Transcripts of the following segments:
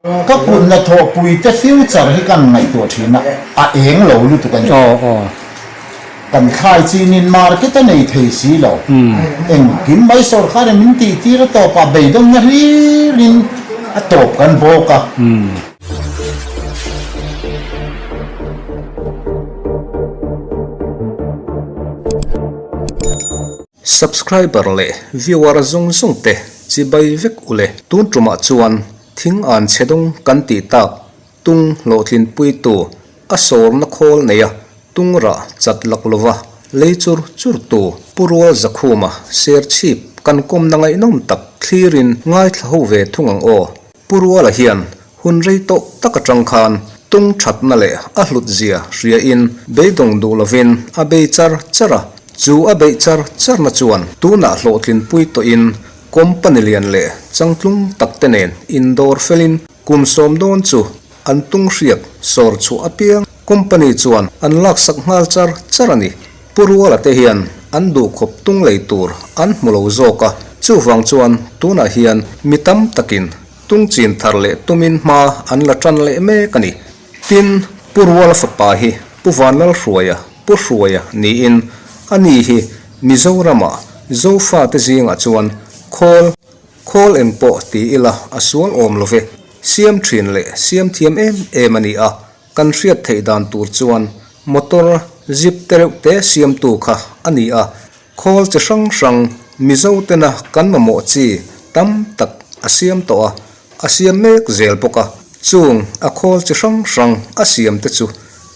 Ka kut hnathawhpui te future hi kan ngaihtuah thin a, a eng lo lutuk a ni. Kan thlai chinin market a nei thei si lo. Engkim mai sawrkharin min tih tir a tawpah beidawnna hlirin a tawp kan bawk a. Subscriber leh viewer zawng zawng te chibai vek ule. Tun tumah chuan thing an chhe dawng kan tih tak tung hlawhtlinpuitu a sawrna khawl neia tung rah chat lak lova lei chur chur tu Pu Rual Zakhuma serchhip kan kawmna ngaihnawm tak thlirin ngaithla ho ve thung ang aw. Pu Ruala hian hun rei tawh tak atang khan tung thatna leh a hlut zia hriain beidawng duh lovin a bei char char a, chu a beih char charna chuan tunah hlawhtlinpui tawhin company lian leh changtlung tak te nen indawr felin kum sawm dawn chu an tung hriak sawr chhuah apiang company chuan an laksak nghal char char a ni. Pu Ruala te hian an duhkhawp tung lei tur an hmu lo zawk a, chuvang chuan tunah hian mi tam takin tung chin thar leh tumin hma an la tan leh mek a ni. Tin, Pu Ruala fapa hi Pu Vanlalhruaia, Pu Hruaia niin ani hi Mizorama Zofate zingah chuan khawl, khawl engpawh ti ila a sual awm lo ve, siam thin leh siam thiam em em a ni a, Kan hriat theih dan tur chuan motor zip te reuh te siamtu kha a ni a, khawl chi hrang hrang Mizo tena kan mamawh chi tam tak a siam tawh a, a siam mek zel bawk a. Chung a khawl chi hrang hrang a siam te chu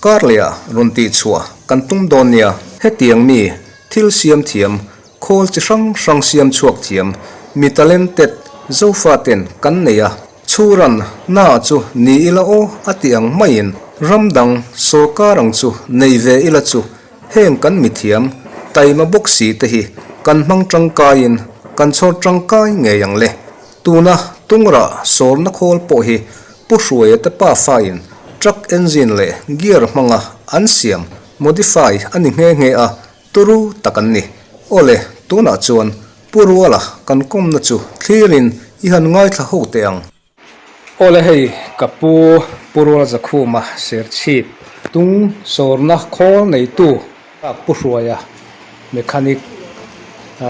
kar lehah rawn tihchhuah kan tum dawn nia. Hetiang mi thil siam thiam, khawl chi hrang hrang siam chhuak thiam, mi talented Zofaten kan nei a. Chhuran na chu ni ila aw a ti ang maiin ram dang sawrkar ang chu nei ve ila chu heng kan mithiam taima bawk si te hi kan hmang tangkaiin kan chhawr tangkai ngei ang le. Tuna tungrah sawrna khawl pawh hi Pu Hruaia te pafain truck engine leh gear hmanga an siam modify a ni nghe nghe a, turu tak an ni. Awle, tunah chuan Pu Ruala kan kawmna chu thlirin i han ngaithla ho teh ang. Awle hei, ka pu Pu Ruala Zakhuma serchhip tung sawrna khawl neitu Pu Hruaia mechanic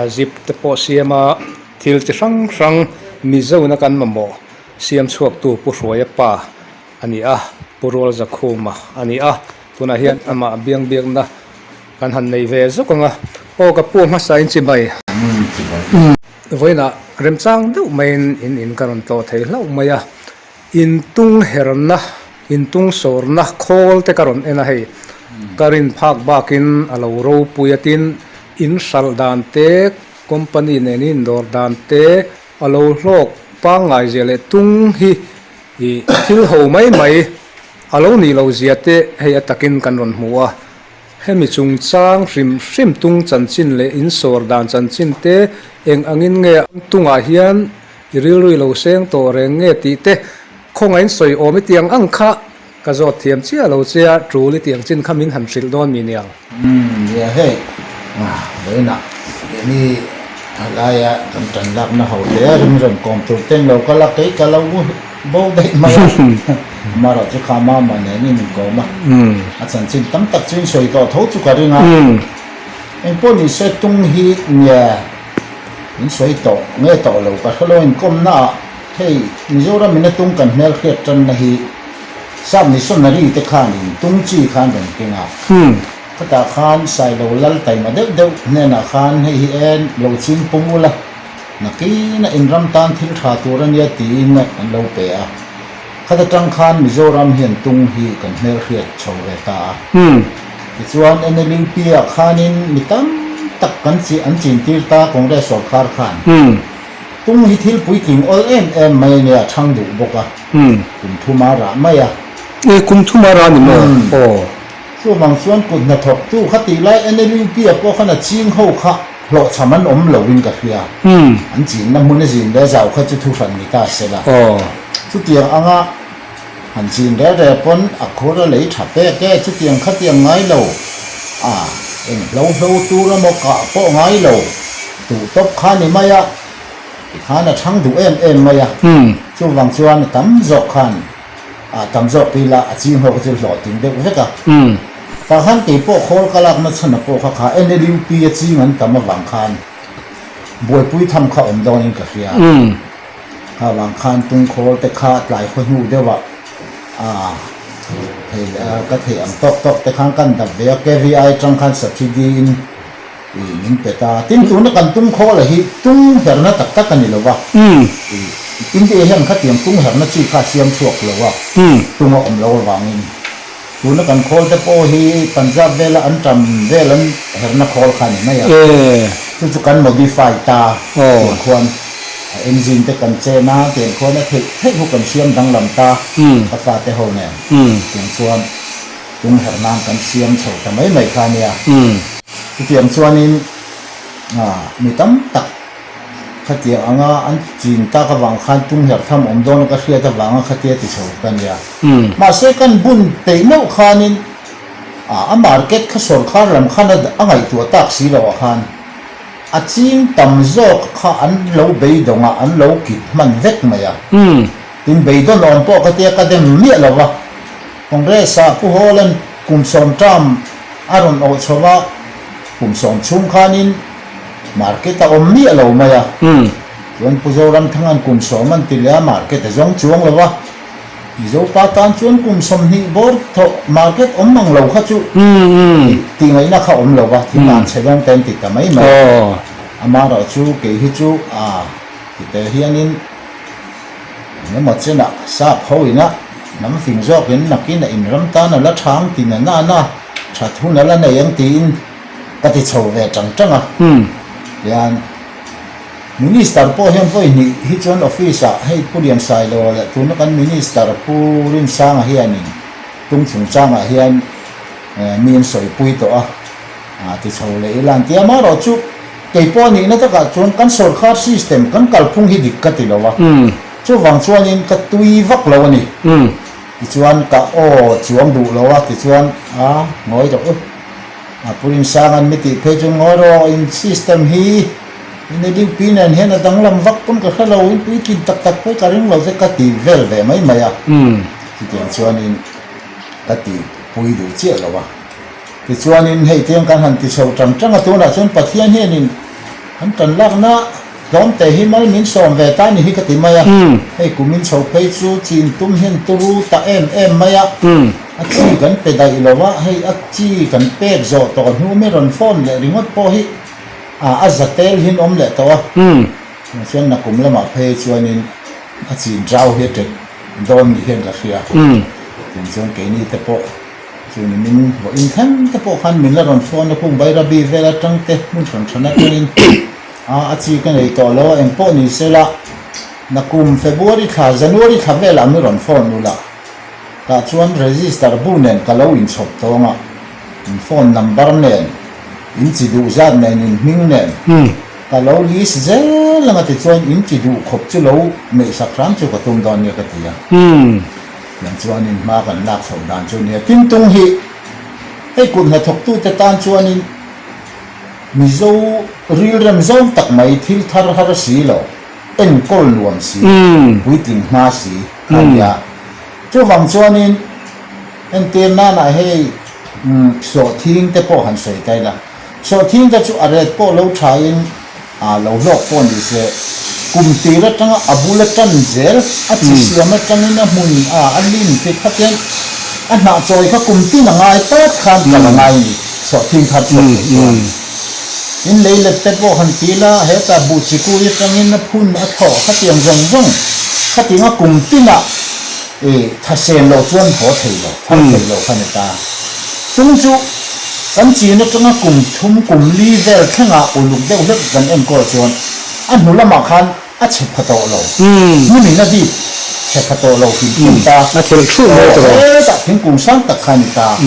zip te pawh siama thil chi hrang hrang Mizo-na kan mamawh siam chhuaktu Pu Hruaia pa a ni a, Pu Ruala Zakhuma a ni a, tunah hian amah biang biakna Kan han nei ve zuk ang a, aw ka pu hmasa in chi mai. Vawiinah remchang deuh maiin in in ka rawn tlawh thei hlauh mai a, in tung herna, in tung sawrna khawl te ka rawn en a hei, ka rin phak bakin a lo ropui a tin, in hralh dan te, company nen in dawr dan te a lo hlawk pangngai zia leh tung hi ih thil ho mai mai a lo nih loh zia te hei a takin kan rawn hmu a. Hemi chungchang hrim hrim tung chanchin leh insawr dan chanchin te eng angin nge tungah hian i rilru i lo seng tawh reng nge tih te khawngaih sawi awm i tiang ang kha ka zawt thiam chiah lo che a, tul i tiang chin kha min han hrilh dawn mi niang. Umm nia hei vawiinah keini halaia kan tan lakna ho te a ring rawn kawm tur ten lo kal a kei ka lo Bo daih mai a, amaherawh chu kha mama nen in inkawm a, a chanchin tam tak chu in sawi tawh tho chu ka ring a, engpawh ni se tung hi nge in sawi tawh nge tawh lo ka hre lo inkawm na ah hei Mizoram in a tung kan hmel hriat tan na hi Sap missionary te khan in tung chi khan rawn keng a, khatah khan Sailo lal taima deuh deuh hnenah khan hei hi en lo ching pung ula. Nakin a inram tan thil tha tur a nia tiin an lo pe a. Khat atang khan Mizoram hian tung hi kan hmelhriat chho ve ta a. Tichuan NLUP ah khanin mi tam tak kan chi an chintir ta Congress sorkar khan. Tung hi thil puitling awl em em mai a nia thang duh bawk a. Kum thuma rah mai a. E kum thuma rah ni maw? Aw. Chuvang chuan kut hnathawktu kha tih lai NLUP ah pawh khan a ching ho kha hlawhchham an awm lo in ka hria. An chinna hmun a zin leh zau kha chu thu hran ni ta se la. Chutiang anga han chin reh reh pawn a khur a lei tha pek e, chutiang khatiang ngai lo a, eng hlo hlo tur emaw kah pawh ngai lo, tuh tawp kha ni mai a. Tikhan a chhang duh em em mai a. Chuvang chuan a tam zawk khan a tam zawk ti ila a ching ho kha chu hlawhtling deuh vek a. Tah khan kei pawh khawl ka lakna chhan a pawh kha kha NLUP a ching an tam avang khan buaipui tham kha awm dawnin ka hria. Kha vang khan tung khawl te kha tlai khaw hnu deuh ah a thei ka theih ang tawk tawk te khan kan dap ve a KVI atang khan subsidy in Ih min pe ta. Tin tuna kan tung khawl a hi tung herna tak tak a ni lo va. Ih India hian khatiang tung herna chi kha a siam chhuak lo a, tung a awm lo avangin. Tuna kan khawl te pawh hi Punjab vela an tam vel an herna khawl kha a ni mai a. Chu chu kan modify ta tiang khuan a engine te kan chen a, tiang khuan a theih theih hu kan siam danglam ta ka fate ho nen tiang chuan. Tung herh nan kan siam chho ta mai mai kha nia. Chutiang chuanin mi tam tak khatiang anga an chin tak avang khan tung herh tham awm dawn a ka hriat avanga khatia ti chho ka nia. Mahse kan bun peih meuh khanin a market kha sawrkar lam khan a ngaihtuah tak si loh ah khan a ching tam zawk kha an lo beidawng a, an lo kit hman vek mai a. Tin beidawn awm pawh ka tia ka dem miah lo va. Congress-ah Pu Hawla'n kum sawm term a rawn awh chho va, kum sawm chhung khanin market a awm miah lo mai a. Chuan Pu Zoramthanga'n kum sawm an ti leh a, market a zawng chuang lo va. Mizopa tan chuan kum 20 bawr thawh market awm mang lo kha chu tih ngaihna kha awm lo va, thil an chhe dawng te an ti ta mai mai. Amaherawhchu kei hi chu a ti te hianin. Engemaw chenah sap ho ina hnam fing zawkin nakin a inram tan a la thang ti na na na that hun a la nei ang tiin ka ti chho ve tang tang a. Tian Minister pawh hian vawi hnih hi chuan office ah hei Pu Liansailo leh tuna kan Minister Pu Rinsanga hianin tung chungchangah hian mi an sawipui tawh a. A ti chho leh ila an ti a, amaherawhchu kei pawh a nihna takah chuan kan sawrkar system kan kalphung hi dik ka ti lo a, chuvang chuanin ka tui vak lo a ni. Tichuan ka aw chuang duh lo a, tichuan a ngawi rawh u, a Pu Rinsanga'n mi tih phei chuan ngawi rawh in system hi in NUP nen hian a danglam vak pawn ka hre lo, in puitlin tak tak phei ka ring lo che ka ti vel ve mai mai a, chutiang chuanin ka ti pui duh chiah lo a. Tichuanin hei tiang kan han ti chho tang tang a, tunah chuan Pathian hianin an tan lakna tlawmte hi mal min sawm ve ta ni hi ka ti mai a, hei kumin chho phei chu chin tum hian turu ta em em mai a, a chi kan pe daih lo a, hei a chi kan pek zawh tawh hnu mi rawn phone leh ringawt pawh hi a za tel hian awm leh tawh a, chuan nakum lamah phei chuanin a chin rau hi a ṭet dawn ni hian ka hria, tin chuan keini te pawh. Chu ni min vawiin thleng te pawh khan min la rawn phone a khung Bairabi vel atang te hmun hran hran atangin a a chi ka nei tawh lo a eng pawh ni se la nakum February thla January thla velah mi rawn phone u la tah chuan register bu nen ka lo inchhawp tawng a in phone number nen in chi duh zat nen in hming nen ka lo list zel anga tichuan in chi duh khawp chu lo neih sak hram chu ka tum dawn nia ka ti a. Tiang chuanin hma kan lak chhoh dan chu nia. Tin tung hi hei kut hnathawktute tan chuanin Mizo rilrem zawng tak mai thil thar har si lo, enkawl nuam si, puitling hma si a nia. Chuvang chuanin entir nanah hei sawhthing te pawh han sawi ta ila. Sawhthing te chu a ret pawh lo thain a lo hlawk pawh ni se, kum tir atanga a bula tan zel, a chi siam atangin a hmun a a lim ti kha chuan a hnah chawi kha kum tin a ngai tawp khan kal a ngai a ni, sawhthing thar chhuak thei chuan. In lei let te pawh han ti la, hetah buh chi kui atangin a phun a thlawh khatiang zawng zawng khatinga kum tinah i thasen loh chuan haw thei lo, thar thei lo kha ni ta. Tung chu kan chin atanga kum thum kum li vel thlengah uluk deuh hlek kan enkawl chuan a hnu lamah khan a chhe pha tawh lo. Hmunin a dip chhe pha tawh lo hrim hrim ta. A thil thulh mai tawh. Hetah thingkung sang tak kha ni ta.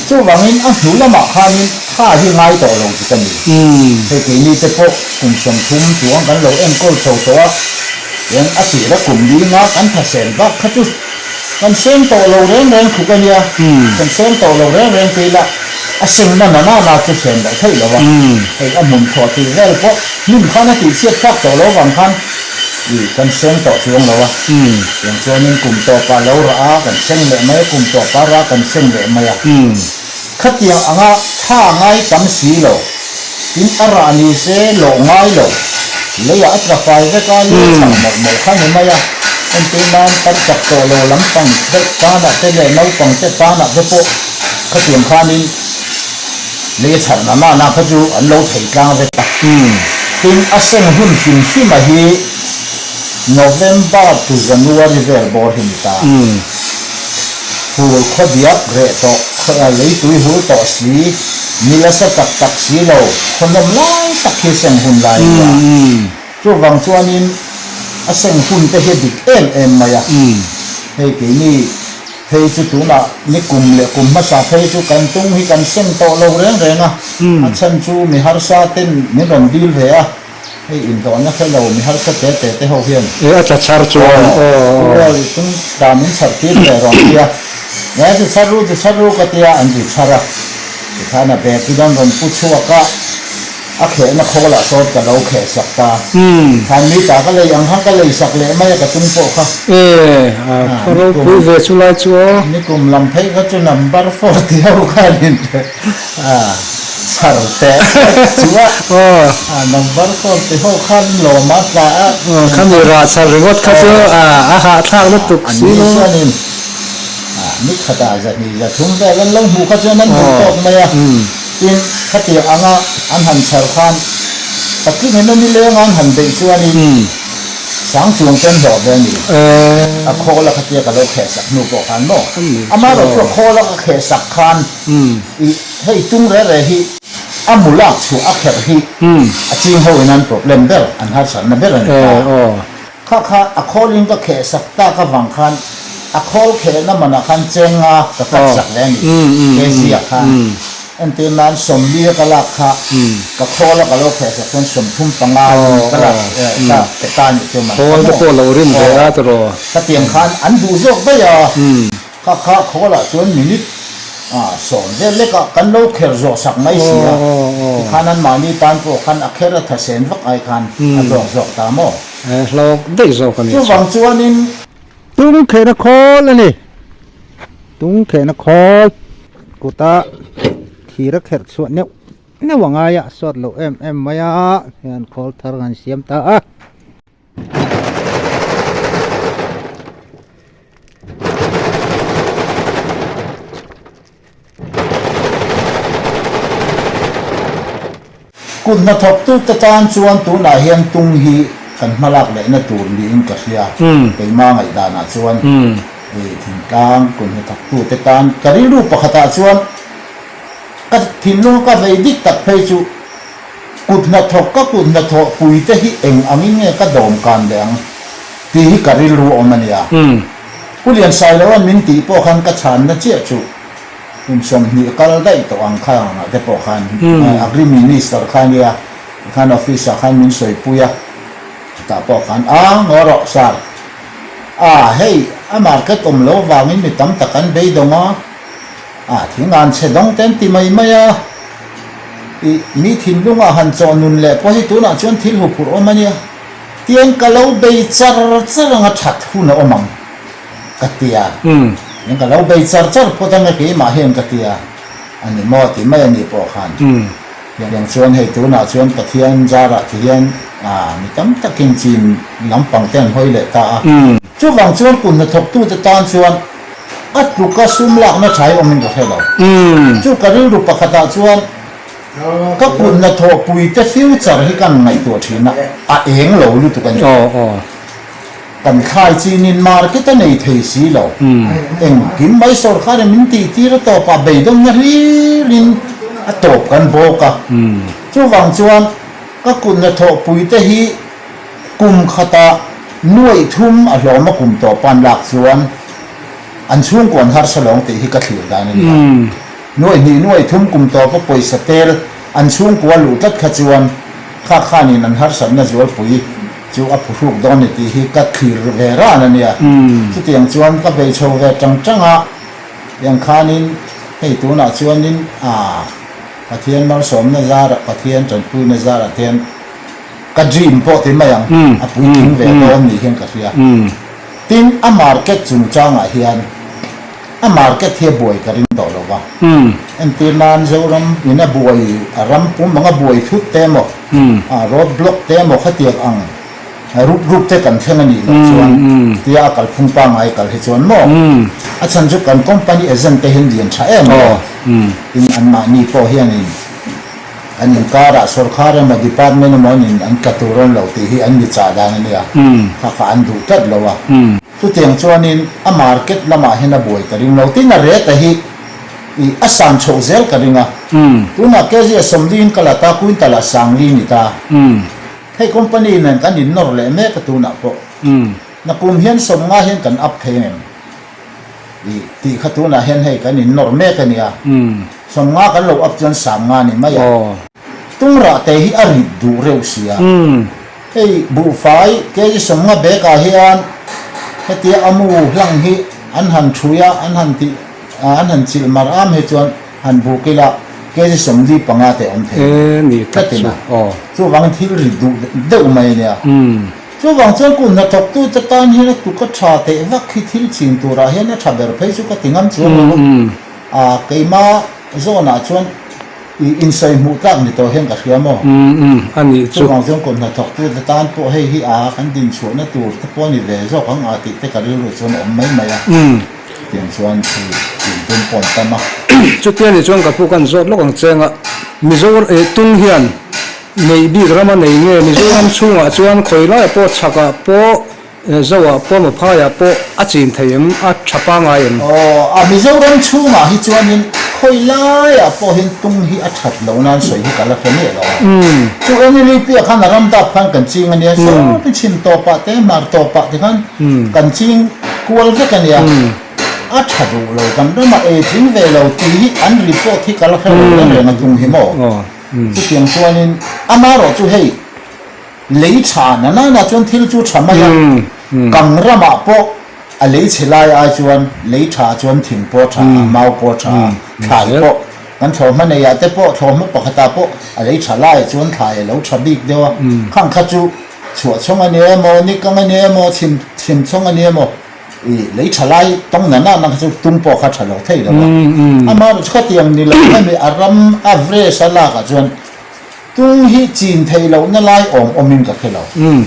Chuvangin a hnu lamah khanin tha hi ngai tawh lo chu ka ni. Hei keini te pawh kum 30 chuang kan lo enkawl chho tawh a. Eng a tira kum linga kan thasen bak kha chu kan seng tawh lo reng reng thuk a nia, kan seng tawh lo reng reng tih lah a sengna na na na chu sen loh theih lo a, hei a hmun thaw tih vel pawh hnim khan a tihchhiat thlak tawh lo vang khan. I kan seng tawh chuang lo a, tiang chuanin kum tawpah lo rah a, kan seng leh mai a, kum tawpah rah a kan seng leh mai a. Khatiang anga tha ngai tam si lo, tin a rah ni se lawh ngai lo, leiah a tla fai vek a, lei a chhang mawlh mawlh kha ni mai a. Entir nan tar chak tawh lo lampang deuh tanah te leh naupang te tanah te pawh khatiang khanin lei a chhar na nana kha chu an lo thei tlang vek a. Tin, a seng hun hrim hrima hi November to January vel bawr hi ni ta. Fur khaw diak reh tawh, lei tui hul tawh si, ni la sa tak tak si lo, khaw nawm lai tak hi seng hun lai a nia. Chuvang chuanin a seng hun te hi a dik em em mai a. Hei keini phei chu tunah ni kum leh kum hmasa phei chu kan tung hi kan seng tawh lo reng reng a. A chhan chu mi harsa ten min rawn dil ve a, hei inhlawhna hre lo mi harsa te te te ho hian. E a tla chhar chuan aw. Aw tung ta min chhar tir ve rawn tia. E ti chhar ru ti chhar ru ka tia an ti chhar a. Tikhan a bag hi an rawn pu chhuak a. A khehna khawlah sawn ka lo kheh sak ta. Khan mi ta ka lei ang khan ka lei sak leh mai a ka tum pawh kha. E, a khaw ropui ve chu lai chu aw. Nikum lam phei kha chu number four ti ho khan in chhar teh chu a. Number four ti ho khan lawm a tla a. Kha mi rah chhar ringawt kha chu a hahthlak lutuk si lo. An ni chuanin ni khatah zahnih zathum vel an lo hmuh kha chuan an hmuh tawk mai a. Tin, khatiang anga an han chhar khan patlingin a nileng a an han beih chuanin sang chuang te an hlawh ve a ni. A khawl a khatia ka lo kheh sak hnu pawh khan maw? Amaherawhchu a khawl a ka kheh sak khan i hei tung re re hi a mu lak chhuah a kherh hi a ching ho in an problem ber, an harsatna ber a ni ta. Kha kha a khawlin ka kheh sak tak avang khan a khawl khehna manah khan chenga ka cut sak ve a ni. Kg ah khan entir nan sawmli a ka lak kha ka khawl a ka lo kheh sak chuan 35 in ka lak ka pe ta nih chu man. Khawl te pawh lo rim ve a tiraw. Khatiang khan an duh zawk daih a. Kha kha khawlah chuan minute 10 vel lekah kan lo kher zawh sak mai si a, tikhan an mahni tan pawh khan a kher a tha sen vak ai khan a hlawk zawk ta maw? Hlawk daih zawk a ni chu. Chuvang chuanin. Tung khehna khawl a ni. Tung khehna khawl kuta thir a kherh chhuah neuh neuh a ngai a, a sawt loh em em mai a, hian khawl thar kan siam ta a. Kut hnathawktute tan chuan tunah hian tung hi kan hmalak lehna tur niin ka hria. Keimah ngaihdanah chuan thingtlang kut hnathawktute tan ka rilru pakhatah chuan ka thinlunga ka vei dik tak phei chu Kut hnathawk ka kut hnathawh pui te hi eng angin nge ka dawm kan leh ang tih hi ka rilru awm a nia. Pu Liansailoa'n min tih pawh khan ka chhanna chiah chu kum 20 kal daih tawh ang kha angah te pawh khan Agri Minister kha nia khan office ah khan min sawipui a, chutah pawh khan a ngaw rawh sir a hei a market awm lo vangin mi tam tak an beidawng a, a thing an chhe dawng te an ti mai mai a. I mi thinlungah han chawh nun leh pawh hi tunah chuan thil huphurh awm a nia. Tiang ka lo bei char char anga that hun a awm ang ka ti a. Tiang ka lo bei char char phawt anga keimah hian ka ti a, a ni maw tih mai a nih pawh khan. Tiang chuan hei tunah chuan Pathian zarah ti hian mi tam takin chin lampang te an hawi leh ta a. Chuvang chuan kun hnathawktute tan chuan A tluka sum lakna tha hi awmin ka hre lo. Chu ka rilru pakhatah chuan ka kut hnathawhpui te future hi kan ngaihtuah thin a, a eng lo lutuk a ni. Kan thlai chinin market a nei thei si lo. Engkim mai sawrkharin min tih tir a tawpah beidawnna hlirin a tawp kan bawk a. Chuvang chuan ka kut hnathawhpui te hi Kum khatah nuaih thum a hlawm a kum tawh pan lak chuan an chhungkaw an harsa lawng tih hi ka thlir dan a ni a. Nuaih hnih nuaih thum kum tawpa pawisa tel an chhungkua luh tlat kha chuan kha khanin an harsatna zualpui chu a phuhruk dawn ni tih hi ka thlir ve ran a nia. Chutiang chuan ka bei chho ve tang tang a, tiang khanin hei tunah chuanin aa Pathian malsawmna zarah Pathian tanpuina zarah te hian. Ka dream pawh ti mai ang, a puitling ve dawn ni hian ka hria. Tin, a market chungchangah hian a market hi a buai ka ring tawh lo va. Entir nan Zoram in a buai, a ram pum ang a buai thut te emaw, a road block te emaw khatiang ang rup rup te kan thleng a nih loh chuan tia a kalphung pangngai kal hi chuan maw a chhan chu kan company agent te hian lian tha em a, tin anmahni pawh hianin An inkarah sawrkar emaw department emaw an in an tla tur an lo tih hi an ni chah dan a nia, kha kha an duh tlat lo a. Chutiang chuanin a market lamah hian a buai ka ring lo. Tin a rate a hi ih a san chhoh zel ka ring a. Tunah kg a sawmliin ka la ta, quintal ah sangli ni ta. Hei company nen kan innawr leh mek a tunah pawh. Nakum hian sawmnga hian kan up thei ang em? I tih kha tunah hian hei kan innawr mek a nia. 50 kan lo up chuan 50 ni mai a. Tungrah te hi a rit duh reuh sia. Hei buhfai kg 50 bag ah hian hetia a mu hlang hi an han thui a, an han tih an han chilh mar am hi chuan han buk ila kg 45 te awm thei tlat ina. Chuvangin thil rit duh deuh mai a nia. Chuvang chuan kum hnathawktute tan hian a tuk a tha teh vak hi thil chin turah hian a tha ber phei chu ka ti ngam chuang lo a, a keima zawnah chuan i insawi hmuh tlak ni tawh hian ka hria maw? A nih chu. Chuvang chuan kum hnathawktute tan pawh hei hi a kan dinchhuahna tur te pawh a ni ve zawk ang a tih te ka rilru chuan a awm mai mai a, tiang chuan hei intum pawh an tam a. Chutia nih chuan ka pu kan zawt lawk ang cheng a, Mizo tung hian Neih bik rama nei nge Mizoram chhungah chuan khawi laiah pawh chhakah pawh Zoah pawh Mawphaiah pawh a chin thei em a tha pangai em? Aw a Mizoram chhungah hi chuanin khawi laiah pawh hian tung hi a that lo nan sawi hi ka la hre miah lo a. Chu NLEP ah khan a ram dap khan kan ching a nia, sawti chhim tawpah te hmar tawpah te khan kan ching kual vek a nia. A tha duh lo kan ramah ei tling ve lo tih hi an report hi ka la hre lo reng reng a tung hi maw? Chutiang chuanin amarawh chu hei lei tha na na na chuan thil chu tha mai a, kang ramah pawh a lei chhe lai ai chuan lei tha chuan thing pawh tha a, mau pawh tha a, thlai pawh kan thlawhhma neiah te pawh thlawhhma pakhatah pawh a lei tha lai chuan thlai a lo tha bik deuh a, khang kha chu chhuah chhawng a ni emaw, nikang a ni emaw, chhim chhim chhawng a ni emaw. I lei tha lai tawng na na na kha chu tum pawh kha tha lo thei lo a. Amaherawhchu khatiang ni lo hemi a ram a vres a lak ah chuan tung hi chin theih loh na lai awm awm in ka hre lo. Umm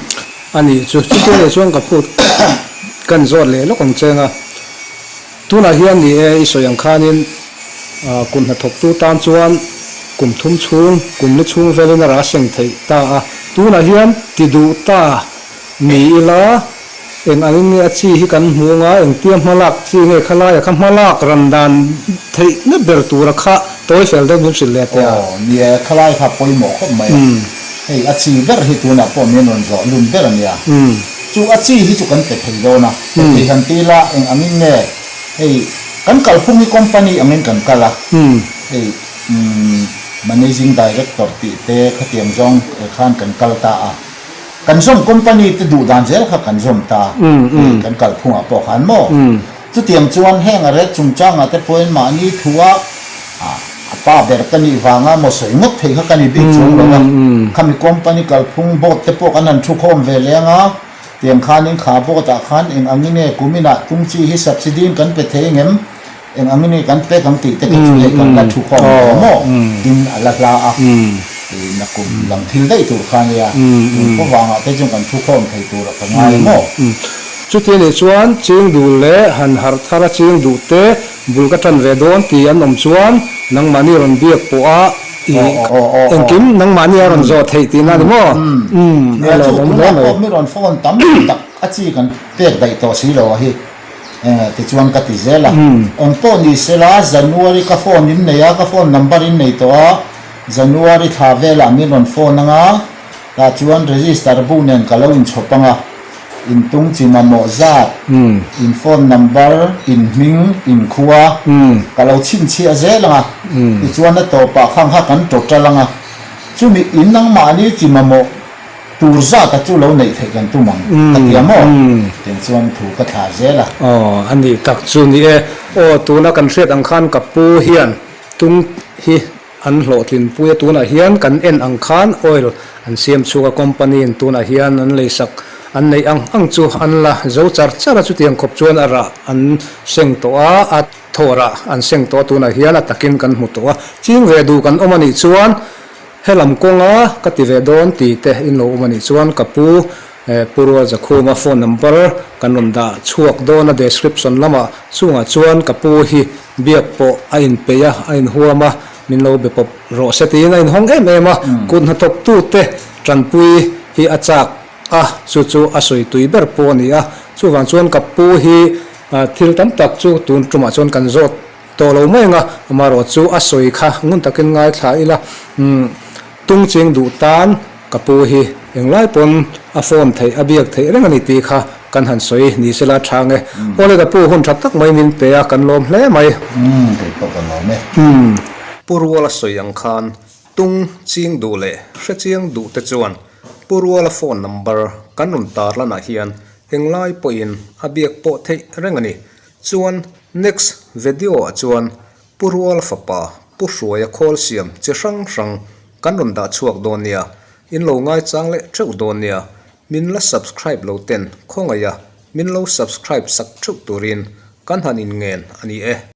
a nih chu chuti leh chuan ka phut kan zawt leh lawk ang cheng a. Tunah hian ni e i sawi ang khanin kum hnathawktu tan chuan kum thum chhung kum li chhung velin a rah seng theih ta a. Tunah hian ti duh ta ni ila. Eng angin nge a chi hi kan hmu anga, engtia hmalak chi nge kha laia kha hmalak ran dan theihna ber tura kha tawi fel deuh min hrilh leh teh a. Aw, nia, khalai kha pawimawh khawp mai a. Hei a chi ber hi tunah pawh min rawn zawh lun ber a nia. Chu a chi hi chu kan pe thei dawn a, pe thei han ti ila eng angin nge hei kan kalphung hi company angin kan kal a, hei managing director tih te khatiang zawng khan kan kal ta a. Kan zawm company te duh dan zel kha kan zawm ta hei kan kalphungah pawh khan maw? Chutiang chuan heng a ret chungchangah te pawhin mahni thua a pa ber ka nih vanga maw sawi ngawt thei kha ka ni bik chuang lo a, khami company kalphung board te pawh kan han thukhawm ve leng a, tiang khanin kha board ah khan eng angin nge kuminah tung chi hi subsidy in kan pe thei ngem? Eng angin nge kan pek ang tih te kha chu hei kan la thu khawm lo maw? Tin a la hla a, i nakum lam thil daih tur kha nia, tun khaw vangah te chuan kan thu khawm thei tur a ka ngai maw? Chuti anih chuan ching duh leh han harh thar a ching duh te bul ka tan ve dawn tih an awm chuan nangmahni rawn biak pawh a i engkim nangmahni a rawn zawh theih tihna a ni maw? Umm a Nia chu lawmawm hle tunah mai. pawh mi rawn phone tam tak a chi kan pek daih tawh si lo a hi. Tichuan ka ti zel a, eng pawh ni sela January ka phone in nei a, ka phone number in nei tawh a, January thla velah min rawn phone anga, tah chuan register bu nen ka lo inchhawp anga, intung chi mamawh zat, in phone number, in hming, in khua ka lo chhinchhiah zel anga, tichuan a tawpah khang kha kan total anga, chumi in nangmahni chi mamawh Tur zat a chu lo neih theih kan tum ang ka ti a maw? Tiang chuan thu ka thlah zel a. Aw, a nih tak chu ni e. Aw, tuna kan hriat ang khan ka pu hian tung hi an hlawhtlin pui a tunah hian kan en ang khan oil an siam chhuak a company in tunah hian an leisak an neih ang ang chu an la zo char char a chutiang khawp chuan a rah an seng tawh a a thaw rah an seng tawh a tunah hian a takin kan hmu tawh a ching ve duh kan awm a nih chuan helam kawnga ka ti ve dawn tih te in lo awm a nih chuan ka pu Pu Rualzakhuma phone number kan rawn dah chhuak dawn a description lamah chungah chuan ka pu hi biak pawh a inpeih a, a inhuam a, min lo be pawp rawh se tiin a inhawng em em a, kut hnathawktute tanpui hi a chak a, chu chu a sawi tui ber pawh a ni a, chuvang chuan ka pu hi thil tam tak chu tun tumah chuan kan zawt tawh lo mai ang a, amaherawhchu a sawi kha ngun takin ngaithla ila, tung ching duh tan. Ka pu hi englai pawn a phone theih a biak theih reng a ni tih kha kan han sawi ni sela tha nge. Awle ka pu hun tha tak mai min pe a kan lawm hle mai. Umm kei pawh ka lawm e. Pu Ruala sawi ang khan tung ching duh leh hre chiang duh te chuan Pu Ruala phone number kan rawn tar lanah hian englai pawhin a biak pawh theih reng a ni. Chuan next video ah chuan Pu Ruala fapa Pu Hruaia khawl siam chi hrang hrang kan rawn dah chhuak dawn nia, in lo ngaichang leh theuh dawn nia, min la subscribe lo ten khawngaih a, min lo subscribe sak theuh turin kan han inngen a ni e.